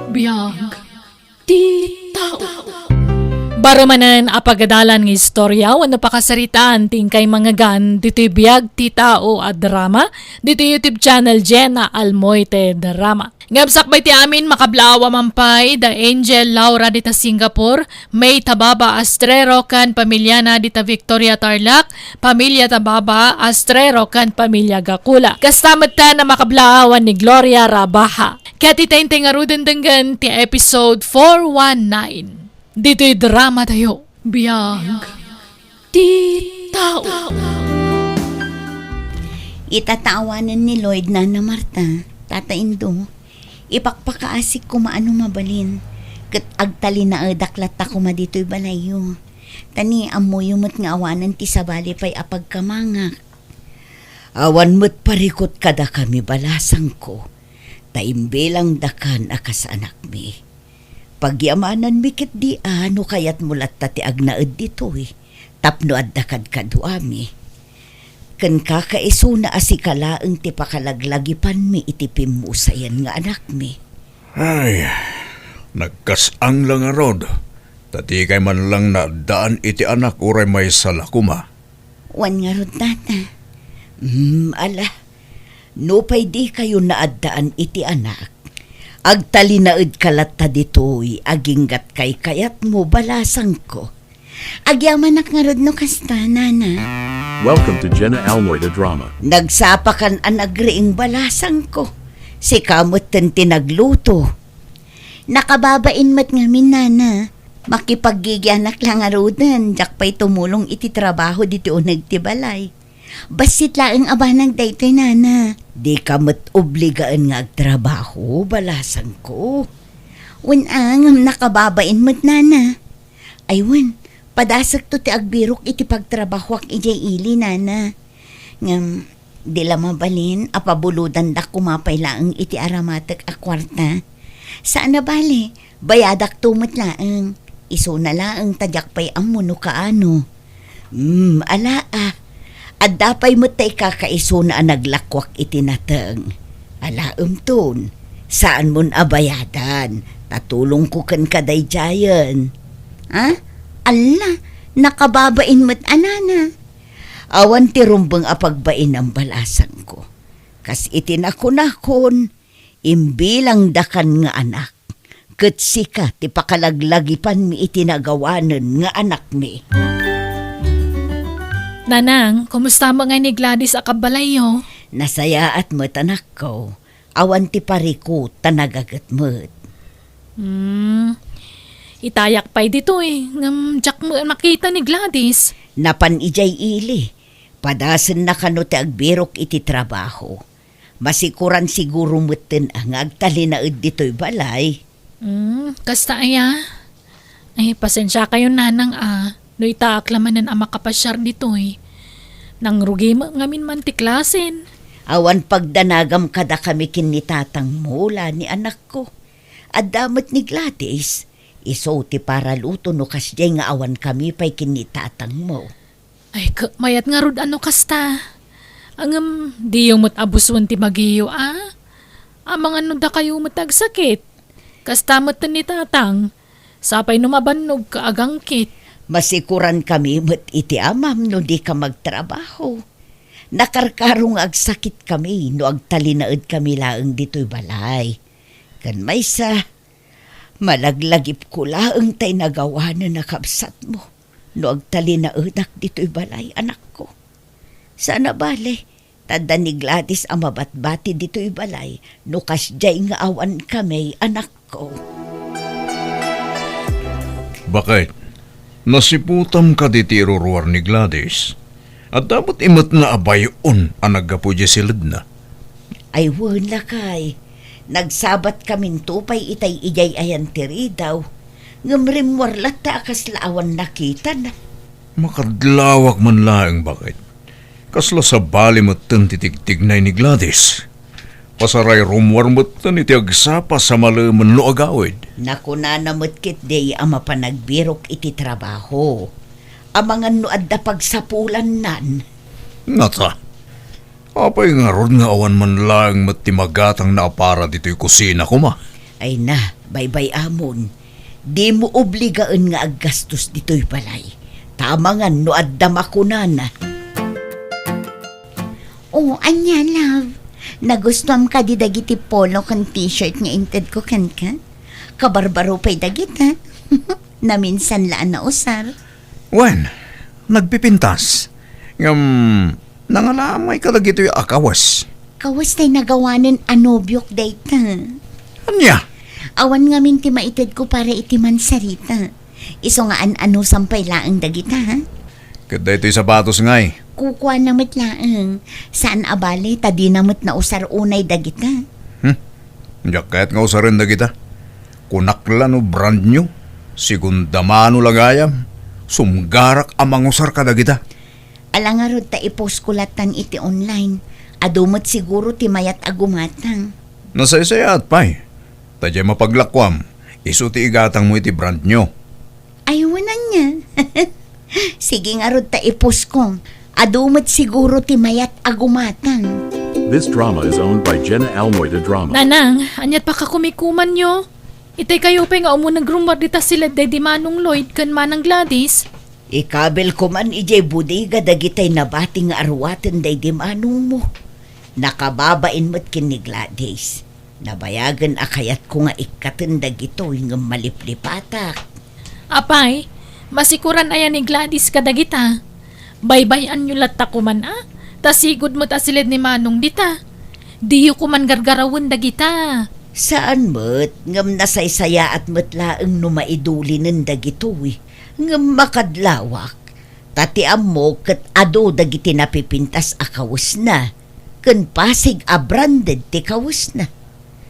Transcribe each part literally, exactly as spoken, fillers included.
Biag ti tao. Baro manen a pagadalan nga istorya wenno pakasaritaan ti inkay mangngegan ditoy Biag ti Tao a drama, ditoy YouTube channel Jenna Almoite Drama. Ngem sakbay ti amin, makablaaw a man pay da Angel Laura dita Singapore, May Tababa Astrero ken pamiliana dita Victoria Tarlac, pamilya Tababa Astrero ken pamilya Gakula. Kasta met ten a makablaawan ni Gloria Rabaha. Ket ita intay ngaruden denggen ti episode four one nine. Ditoy drama tayo, Biag ti Tao. Ita ta awanen ni Lloyd, Nana Marta, Tata Indo, ipakpakaasik koma a no mabalin, ket agtalinaedak latta koma ditoy balayyo. Ta ni ammoyo met nga awanen ti sabali pay a pagkamangak. Awan met parikut kadakami, balasangko, ta imbilangdakan a kas anakmi. Pagyamananmi ketdi a no kayatmo latta ti agnaed ditoy tapno adda kadkaduami. Ken kakaisuna a sika laeng ti pakalaglagipanmi iti pimmusayan nga anakmi. Ay, nagkas-ang la ngarud, ta dikay man lang naaddaan iti anak uray maysa la koma. Wen ngarud, Tata. Hmm, ala, nupay dikayo naaddaan iti anak, agtalinaedka latta ditoy aginggat kaykayatmo, balasangko. Agyamanak ngarud no kasta, Nana. Welcome to Jenna Almoy the Drama. Nagsapakan a nagriing, balasangko. Sika metten ti nagluto. Nakababain met ngamin, Nana. Makipaggigianak la ngaruden, diak pay tumulong iti trabaho ditoy uneg ti balay. Bassit laeng a banag daytoy, Nana. Dika met obligaen nga agtrabaho, balasangko. Wen a, ngem nakababain met, Nana. Ay wen, padasekto ti agbirok iti pagtrabahoak idiay ili, Nana. Ngem, di la mabalin a pabulodandak koma pay laeng iti aramatek a kuarta. Saan a bale, bayadakto met laeng. Isuna laeng ta diak pay ammo no kaano. Hmm, ala a. Adda pay met ta ikakaisuna a naglakuak iti nateng. Alaemton, saanmon a bayadan, ta tulongko kenka daydiayen. Ha? Alla, nakababain met a, Nana. Awan ti rumbeng a pagbainam, balasangko. Kas iti nakunakon, imbilangdakan nga anak, ket sika ti pakalaglagipanmi iti nagawanen nga anakmi. Nanang, kumusta met ngay ni Gladys a kabbalayyo? Nasayaat met, anakko. Awan ti parikut ta nagaget met. Hmm. Itayak pay ditoy, ngem diak met makita ni Gladys. Napan idiay ili. Padasenna kano ti agbirok iti trabaho. Masikuran siguro metten a nga agtalinaed ditoy balay. Hmm, kasta aya? Ay, pasensiakayon, Nanang, a, no itaak la manen a makapasiar ditoy. Nangrugi met ngamin man ti klasen. Awan pagdanagam kadakami ken ni tatangmo, Lani, anakko. Adda met ni Gladys. Isu ti paraluto no kasdiay nga awankami pay ken ni tatangmo. Ay, ket mayat ngarud a no kasta. Ngem, diyo met abusuen ti bagiyo, a? Amangan no dakayo met agsakit. Kasta met ni Tatang. Sapay no mabannog ket agangkit. Masikuran kami met iti amam no dika magtrabaho. Nakarkaro nga agsakit kami no agtalinaed kami laeng ditoy balay. Ken maysa, malaglagipko laeng tay nagawanen a kabsatmo no agtalinaedak ditoy balay, anakko. Saan a bale, ta adda ni Gladys a mabatbati ditoy balay no kasdiay nga awankami, anakko. Bakit? Nasiputam kadi ti iruruar ni Gladys? Adda met imetna a bay-on a naggapu idiay siledna. Ay, wen, lakay. Nagsabatkaminto pay itay idiay ayan ti ridaw. Ngem rimmuar latta a kasla awan nakitana. Makadlawak man laeng, bakit? Kasla sabali metten ti tigtignay ni Gladys. Pasaray rummuar metten iti agsapas a malemen no agawid. Nakunana met ketdi a mapan agbirok iti trabaho. Amangan no adda pagsapulannan. Ngata, apay ngarud nga awan man laeng met ti magatangna a para ditoy kusina koma? Ay na, baybay-amon. Dimo obligaen nga aggastos ditoy balay. Ta amangan no adda makunana. Oh, ania, love? Nagustuam kadi dagiti polo ken t-shirt nga intedko kenka? Kabarbaro pay dagita. Naminsan la a nausar. Wen, nagpipintas. Ngem, nangalaam ngay kadagitoy a kawes. Kawes tay nagawanen a nobiok dayta. Ania? Awan ngamin ti maitedko para iti mansarita. Isu nga an-anusam pay laeng dagita, ha? Ket daytoy sapatos ngay? Kukuana met laeng. Saan a bale, ta dina met nausar unay dagita. Hmm? Diak kayat nga usaren dagita. Kunak la no brand new, segunda mano la gayam, sumgarak a mangusar kadagita. Ala ngarud ta i-post ko lattan iti online. Adu met siguro ti mayat a gumatang. Nasaysayaat pay. Ta diay mapaglakuam, isu ti igatangmo iti brand new. Ay, wen ania. Sige ngarud ta i-post ko. Adu met siguro ti mayat a gumatang. This drama is owned by Jenna Almoy de Drama. Nanang, aniat pakakumikumanyo? Itay kayo pay nga umuneg rummuar dita siled daydi Manong Lloyd ken Manang Gladys. Ikabil ko man idiay bodega dagitay nabati nga aruaten daydi manongmo. Nakababain met ken ni Gladys. Nabayagen a kayatko nga ikkaten dagitoy ngem maliplipatak. Apay, masikuran aya ni Gladys kadagita? Baybay-anyo latta koman a, ta sigud met a siled ni Manong dita. Diyo koman gargarawen dagita. Saan met, ngem nasaysayaat met laeng no maidulinen dagitoy. Ngem makadlawak, ta ti ammo ket adu dagiti napipintas a kawesna, ken Pasig a branded ti kawesna.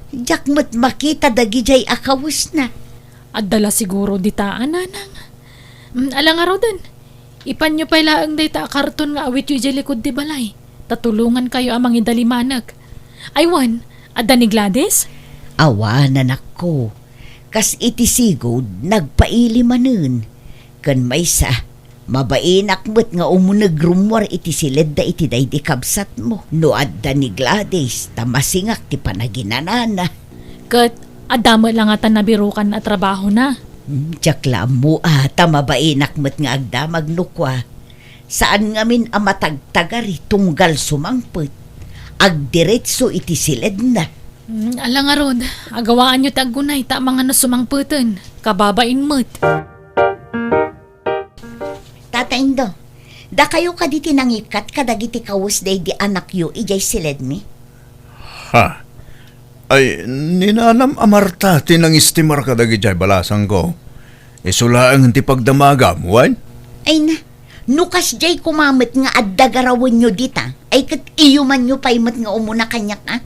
Diak met makita dagidiay a kawesna. Adda la siguro dita a nanang. Mm, ala ngaruden, ipanyo pay laeng dayta a karton nga awityo idiay likud ti balay, ta tulongankayo a mangidalimanek. Ay wen, adda ni Gladys? Awan, anakko. Kas iti sigud, nagpaili manen. Ken maysa, mabainak met nga umuneg rummuar iti siledda iti daydi kabsatmo. No adda ni Gladys, ta masingak ti panaginanana. Ket adda met la ngata nabirukan a trabahona? Hmm, diak la ammo a, ta mabainak met nga agdamag no kua. Saan ngamin a matagtagari tunggal sumangpet. Agdiretso iti siledna. Hmm, ala ngarud, agawaanyo ti aggunay ta amangan no sumangpeten. Kababain met. Tata Indo, dakayo kadi ti nangikkat kadagiti kawes daydi anakyo idiay siledmi? Ha? Ay, ni nanam a Marta ti nangistimar kadagidiay balasangko. Isu laeng ti pagdamagam, wen? Ay na, no kasdiay koma met nga adda garawenyo dita, ay ket iyumanyo pay met nga umuna kaniak a.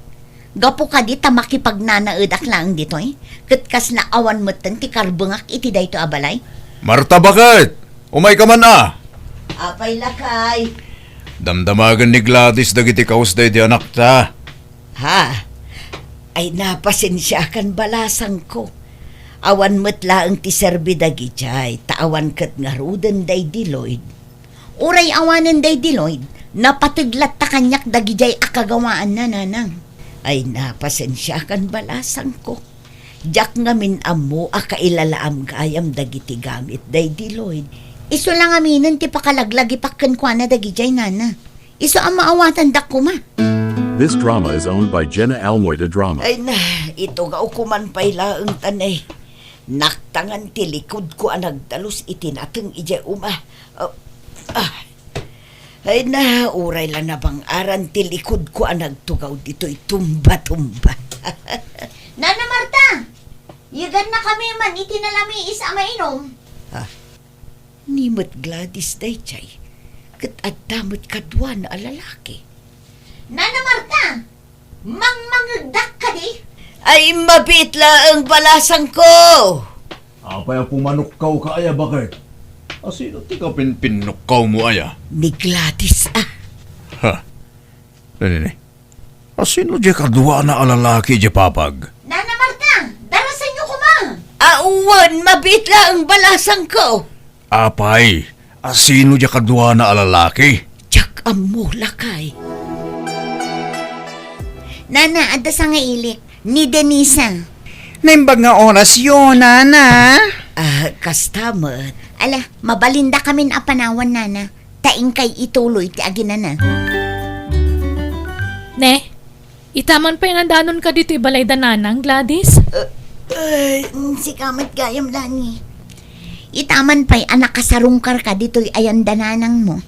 Gapu kadi ta makipagnanaedak laeng ditoy, ket kasla awan metten ti karbengak iti daytoy a balay. Marta, baket? Umayka man a! Apay, lakay. Damdamagen ni Gladys dagiti kawes daydi anakta. Ha? Ay, napasensiakan balasangko. Awan met laeng ti serbi dagidiay, ta awan ket ngaruden daydi Lloyd. Uray awanen daydi Lloyd, napateg latta kaniak dagidiay a kagawaanna, nanang. Ay, napasensiakan balasangko. Diak ngamin ammo a kailalaam gayam dagiti gamit daydi Lloyd. Isu la ngaminen ti pakalaglagipak kenkuana dagidiay, nana. Isu a maawatandak koma. This drama is owned by Jenna Almoy de Drama. Ay na, itugaw koman pay laeng ta ne. Naktangan ti likudko a nagdalus iti nateng idiay uma. Ah, ah. Ay na, uray la nabang-aran ti likudko a nagtugaw ditoy tumba-tumba. Nana Marta! Yegannakami man iti nalamiis a mainom. Ah, ni met Gladys daydiay, ket adda met kaduana a lalaki. Nana Marta! Mangmangegdak kadi? Ay, mabiit laeng balasangko! Apay a pumanukkawka aya, baket? Asino ti kapinpinukkawmo aya? Ni Gladys, ah. Ha? Nini? Asino diay kaduana a lalaki diay papag? Nana Marta, darasenyo koma! Awan, mabiit laeng balasangko! Apay, asino diay kaduana a lalaki? Diak ammo, lakay. Nana, adda sangailik, ni Denisa. Naimbag nga orasyo, nana. Ah, kasta met. Ala, mabalindakamin a panawan, nana. Ta inkay ituloy ti aginana. Ne, itaman pay nga danonka ditoy balay da nanang, Gladys? Eh, eh, sika met gayam, Lani. Itaman pay a nakasarungkarka ditoy ayan da nanangmo.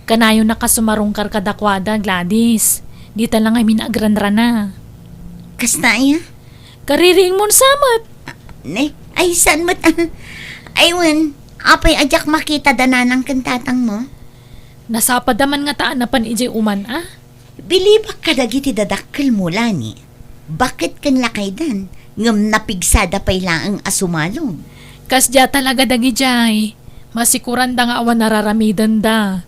Kanayon a sumarungkar kadakuada, Gladys. Dita lang amin agranrana. Kasta aya? Kaririingmon sa met. Ah, ne? Ay, saan met? Ay, wen, apay a diak makita da nanang ken tatangmo? Nasapada man ngata a napan idiay uman, a? Bilibak kadagiti dadakkelmo, Lani. Baket ken lakaydan, ngem napigsada pay laeng a sumalog. Kasdiay talaga dagidiay. Masikuranda nga awan nararamidenda.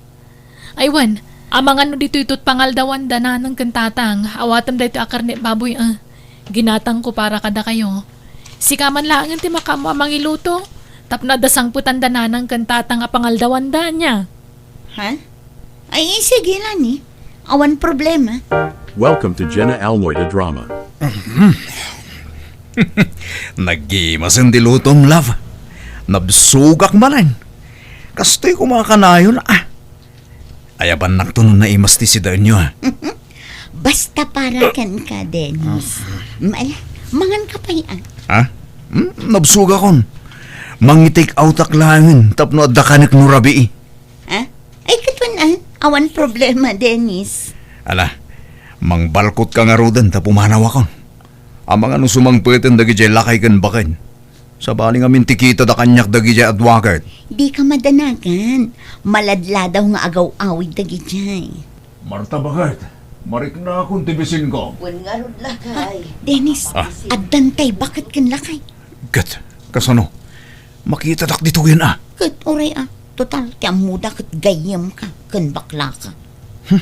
Ay wen, amangan no ditoy ket pangaldawanda nanang ken tatang, awatem daytoy a karne baboy, a. Ginatangko para kadakayo. Sika man laengen ti makaammo a mangiluto, tapno adda sangpetanda nanang ken tatang a pangaldawanda, ania? Ha? Ay, sige, Lani. Awan problema. Welcome to Jenna Almoy the Drama. Nagimasen ti lutom, love. Nabsogak manen. Kastoy koma kanayon, a. Ayabannakto no naimas ti sidaenyo, a. Basta para kenka, Dennis. Maala, mangan ka pay, a. Ha? Hmm? Nabsogakon. Mangi-take outak laengen tapno adda kanek no rabii. Ha? Ay, ket wen, a. Awan problema, Dennis. Ala, mangbalkotka ngaruden ta pumanawakon. Amangan no sumangpeten dagidiay lakay ken baket. Sabali ngamin ti kitada kaniak dagidiay a dua ket. Dika madanagan. Maladladaw nga agaw-awid dagidiay. Marta, baket, mariknakon ti bisinko. Wen ngarud, lakay. Ah, Dennis, ah, addan tay baket ken lakay. Ket, kasano? Makitadak ditoyen, a. Ket uray, a. Total, ti ammoda ket gayyemka ken baklaka. Hmm.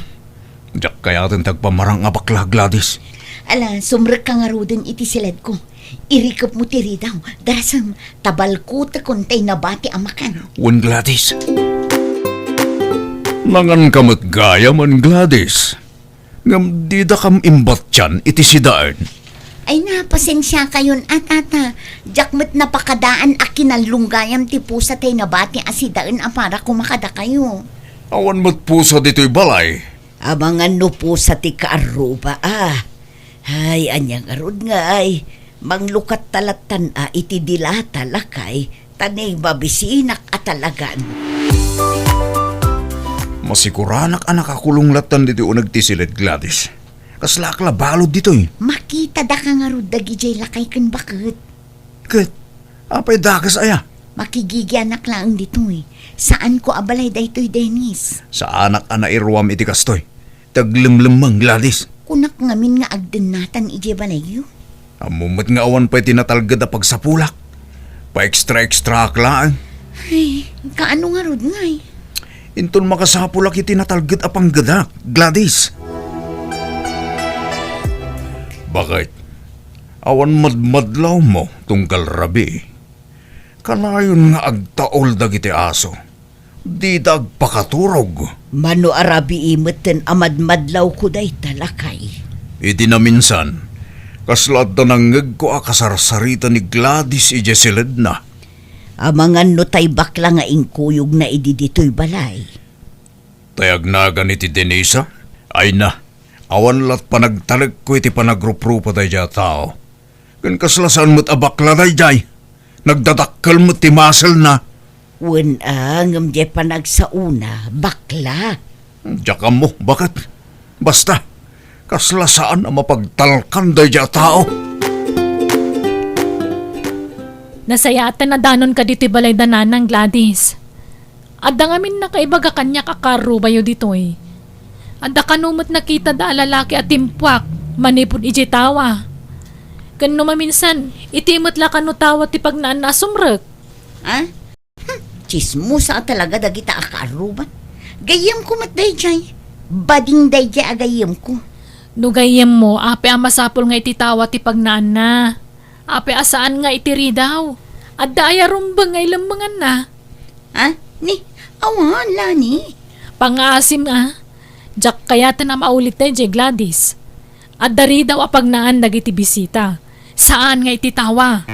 Diak kayaten ti agpammarang a bakla, Gladys. Ala, sumrekka ngaruden iti siledko. Irikepmo ti ridaw, darasem, ta balkotekon tay nabati a makan. Wen, Gladys. Nanganka met gayam, Gladys. Ngem didakam imbatian iti sidaen. Ay, napasensiakayon, a, tata. Diak met napakadaan a kinallong gayam ti pusa tay nabati a sidaen a para koma kadakayo. Awan met pusa ditoy balay. Amangan no pusa ti kaarruba, a. Ay, ania ngarud ngay, manglukatta lattan a iti dilata, lakay, ta ni mabisinak a talagan. Masikuranak a nakakulong lattan ditoy uneg ti siled, Gladys. Kaslaak la balud ditoy. Makitada ka ngarud dagidiay lakay ken baket. Ket, apay dakes aya? Makigigianak laeng ditoy. Saanko a balay daytoy, Dennis. Saanak a nairuam iti kastoy. Taglemlemmeng, Gladys. Kunak ngamin nga agdennatan idiay balayyo. Ammom met nga awan pay ti natalged a pagsapulak. Pa-extra-extraak laeng. Ay, kaano ngarud ngay? Inton makasapulak iti natalged a panggedak, Gladys. Baket, awan madmadlawmo tunggal rabii. Kanayon nga agtaul dagiti aso. Dida agpakaturog. Mano a rabii metten a madmadlawko dayta, lakay? Iti naminsan, kasla adda nangngegko a kasarsarita ni Gladys idiay siledna. Amangan no tay bakla nga inkuyogna idi ditoy balay. Tay agnagan iti Denisa? Ay na, awan lat panagtalekko iti panagruprupa daydiay a tao. Ken kasla saan met a bakla daydiay. Nagdadakkel met ti muscle-na. Wen a, ngem diay panagsaona, bakla. Diak ammo, baket. Basta, kasla saan a mapagtalkan daydiay a tao. Nasayaat a danonka ditoy balay da nanang, Gladys. Adda ngamin nakaibaga kaniak a kaarrubayo ditoy. Adda kano met nakitada a lalaki a timpuak manipud idiay tawa. Ken no maminsan, iti met la kano tawa ti pagnaanna a sumrek. Ha? Hmm, tsismosa a talaga dagita a kaarruba. Gayyemko met daydiay. Bading daydiay a gayyemko. No gayyemmo, apay a masapul nga iti tawa ti pagnaanna? Apay a saan nga iti ridaw? Adda aya rumbeng nga ilemmenganna? Ha? Ni, awan, Lani. Pangngaasim a. Diak kayaten a maulit daydiay, Gladys. Adda ridaw a pagnaan dagiti bisita. saan nga iti tawa.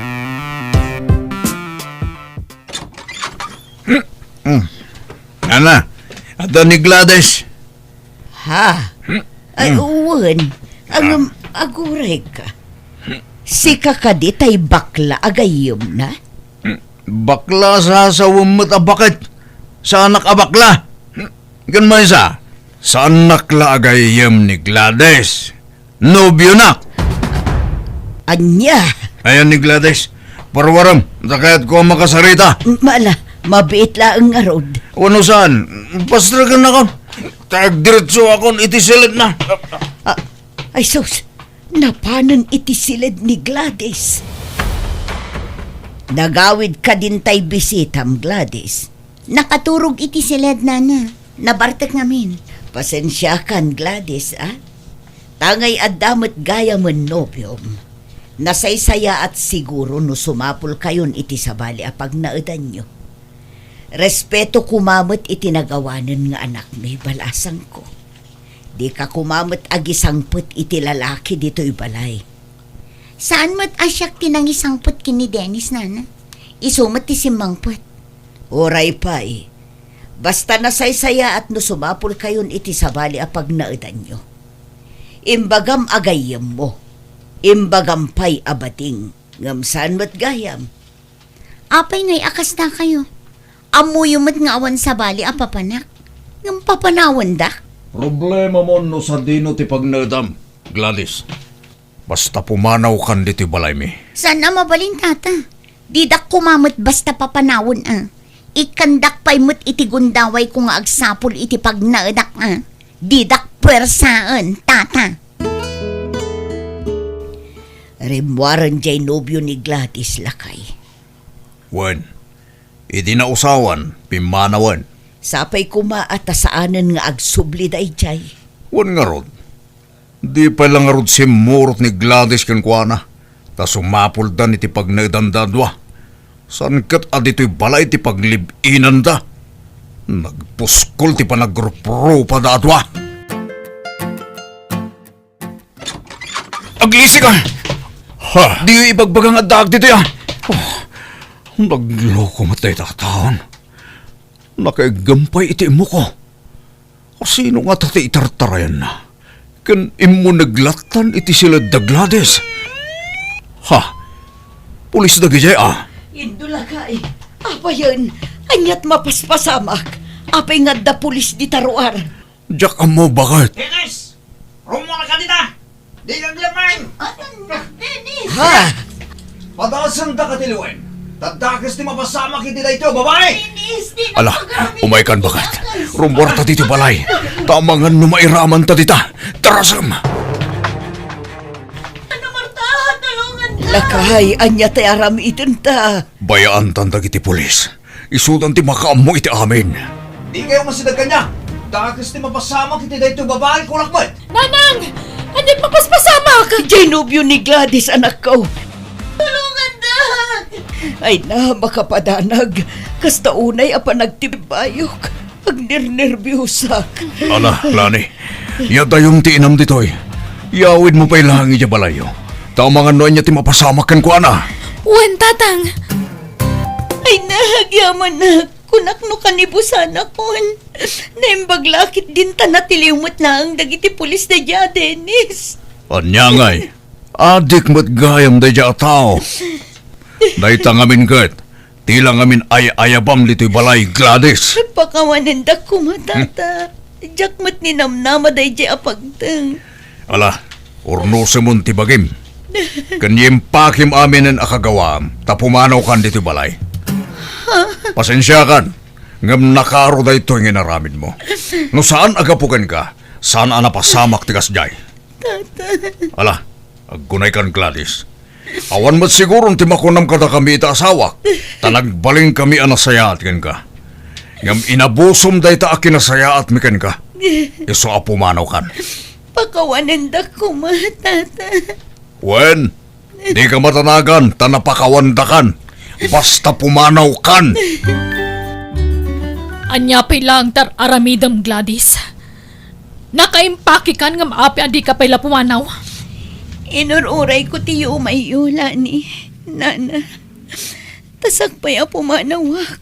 Hmm. Ana, adda ni Gladys. Ha? Hmm. Ay, Hmm. Wen. Ang Ah. aguray ka. Sika kadi tay bakla a gayyemna? Hmm. Bakla a sasawem met a baket. Saanak a bakla. Hmm. Ken maysa, saanak la a gayyem ni Gladys. Nobionak. Ania? Ayan ni Gladys. Parwarem, ta kayatko a makasarita. Mala, mabiit laeng ngarud. Wenno saan, pastreken ako. Ta agdiretso akon iti siledna. Ah, ay sus, napanen iti siled ni Gladys. Nagawid kadin tay bisitam, Gladys. Nakaturog iti siled, nana. Nabartek ngamin. Pasensiakan, Gladys, a? Tangay adda met gayamen nobiom. Nasaysayaat siguro no sumapulkayon iti sabali a pagnaedanyo. Respeto koma met iti nagawanen nga anakmi, balasangko. Dika koma met agisangpet iti lalaki ditoy balay. Saan met a siak ti nangisangpet ken ni Dennis, nana. Isu met ti simmangpet. Uray pay, basta nasaysayaat no sumapulkayon iti sabali a pagnaedanyo. Imbagam a gayyemmo, imbagam pay a bading, ngem saan met gayam. Apay ngay a kasdakayo? Ammoyo met nga awan sabali a papanak, ngem papanawendak? Problemamon no sadino ti pagnaedam, Gladys. Basta pumanawkan ditoy balaymi. Saan a mabalin, tata? Didak koma met basta papanawen, a. Ikkandak pay met iti gundawayko nga agsapul iti pagnaedak, a. Didak puersaen, tata. Rimmuaren jay nobio ni Gladys, lakay. Wen, idi nausawan, pimmanawen. Sapay koma a ta saanen nga agsubli dayjay. Wen ngarud, di pay la ngarud simmurot ni Gladys kenkuana, ta sumapuldan iti pagnaedanda a dua. Saan ket a ditoy balay ti paglib-inanda. Nagpuskol ti panagruprupada a dua. Aglisi ka! Ha? Diyo ibagbaga nga addaak ditoy, a? Oh, nagloko met dayta a taon. Nakaiggem pay iti immoko. Asino ngata ti itartarayanna? Ken immuneg lattan iti siledda Gladys. Ha? Pulis dagidiay, a? Indo, lakay. Apayen, aniat mapaspasamak? Apay nga adda pulis dita ruar? Diak ammo, baket. Dennis! Rummuar ka dita! Dika aglaman! Dennis! Ha? Padasendaka ti liwen. Ta dakes ti mapasamak iti daytoy a babai! Dennis, di Ala, umaykan, baket. Rummuarta ditoy balay. Ta amangan no mairamanta dita. Tarasem! Ano, Marta? Tulongan ka! Lakay, ania ti aramidenta? Bayaantan dagiti pulis. Isudan ti makaammo iti amin. Dikayo masideg kaniak. Dakes ti mapasamak iti daytoy babai, kunak met. Nanang! Ania ti mapaspasamak? Jay nobio ni Gladys, anakko. Tulongandak! Ay na, makapadanag. Kasta unay a panagtibayok. Agnernerbiosak. Ala, Lani. Yadayon ti inam ditoy. Yawidmo pay laeng idiay balayyo. Ta amangan no ania ti mapasamak kenkuana. Wen, Tatang. Ay na, agyamanak. Kunak no kanibusanakon. Naimbag la ket dinta natiliw met laeng dagiti pulis daydiay a Dennis. Ania ngay? Adik met gayam daydiay a tao. Dayta ngamin ket, ti la ngamin ay-ayabam ditoy balay, Gladys. Pakawanendak koma, Tata. Diak met ninamnama daydiay a pagteng. Ala, urnosemon ti bagim. Ken impakim aminen a kagawaam, ta pumanawkan ditoy balay. Pasensiakan, ngem nakaro daytoy nga inaramidmo. No saan a gapu kenka, saan a napasamak ti kasdiay. Tata. Ala, aggunaykan, Gladys. Awan met siguron ti makunam kadakami iti asawak, ta nagbalinkami a nasayaat kenka. Ngem inabusom dayta a kinasayaatmi kenka. Isu a pumanawkan. Pakawanendak koma, Tata. Wen, dika madanagan ta napakawandakan. Basta pumanawkan. Ania pay laeng ti ar-aramidem, Gladys? Nakaimpakikan ngem apay a dika pay la pumanaw? Inur-urayko ti yumayyo, Lani, Nana. Ta sakbay a pumanawak,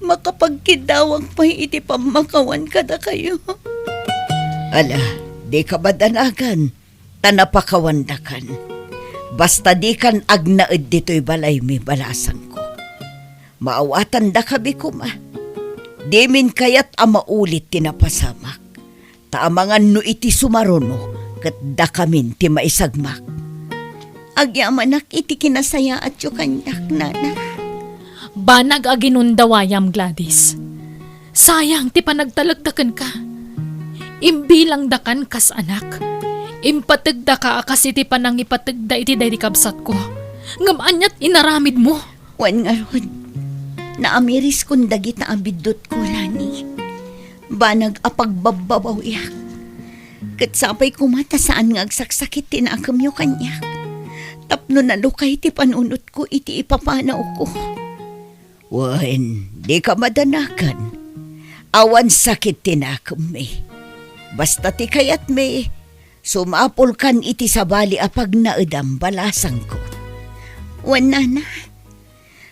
makapagkiddawak pay iti pammakawan kadakayo. Ala, dika madanagan, ta napakawandakan. Basta dikan agnaed ditoy balaymi, balasangko. Maawatandakami koma. Dimin kayat a maulit ti napasamak. Ta amangan no iti sumaruno, ket dakamin ti maisagmak. Agyamanak iti kinasayaatyo kaniak, Nana. Banag a ginundawayam, Gladys. Sayang ti panagtalekda kenka. Imbilangdakan kas anak. Impategdaka a kas iti panangipategda iti daydi kabsatko. Ngem aniat inaramidmo? Wen ngarud, naamiriskon dagita a biddutko, Lani. Banag a pagbabbabawiak. Ket sapay koma ta saan nga agsaksakit ti nakemyo kaniak. Tapno nalukay ti panunotko iti ipapanawko. Wen, dika madanagan. Awan sakit ti nakemmi. Basta ti kayatmi, sumapulkan iti sabali a pagnaedam, balasangko. Wen, Nana,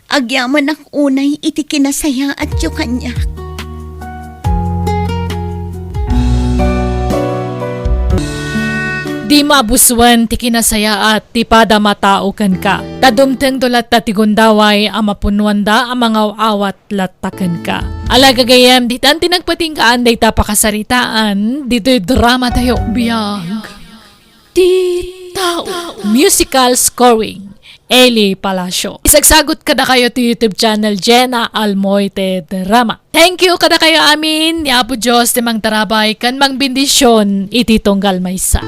agyamanak unay iti kinasayaatyo kaniak. Di maabusuen ti kinasayaat ti pada matao kenka. Ta dumtengto latta ti gundaway a mapunnuanda a mangaw-awat latta kenka. Ala gagayem, ditan ti nagpatinggaan dayta pakasaritaan, ditoy drama tayo, Biag ti Tao. Musical scoring, Eli Palacio. Isagsagot kadakayo ti YouTube channel Jenna Almoite Drama. Thank you kadakayo amin, ni Apo Dios ti mangtarabay ken mangbendisyon iti tunggal maysa.